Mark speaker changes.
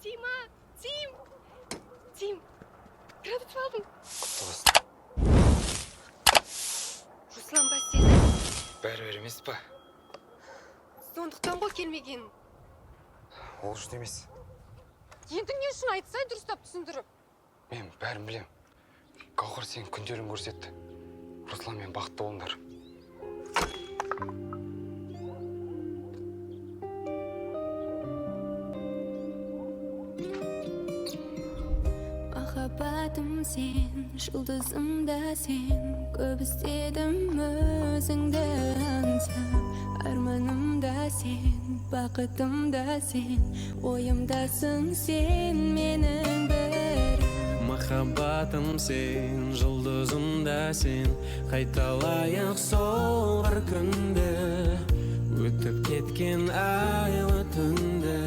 Speaker 1: Тима, Тим, Тим, грант ұтып алдың.
Speaker 2: Құтты болсын.
Speaker 1: Руслан ба сені?
Speaker 2: Бәрібір емес па?
Speaker 1: Сондықтан ғой келмеген.
Speaker 2: Ол үшін емес.
Speaker 1: Енді не үшін, айтсай дұрыстап түсіндіріп.
Speaker 2: Мен бәрін білем. Гауһар сенің күндерін көрсетті. Русланмен бақытты болыңдар.
Speaker 3: Махаббатым сен, жұлдызым да сен. Көп іздедім өзіңді аңсап. Арманым да сен, бақытым да сен. Ойымдасың сен менің бір.
Speaker 4: Махаббатым сен, жұлдызым да сен. Қайталайық сол бір күнді, өтіп кеткен айлы түнді.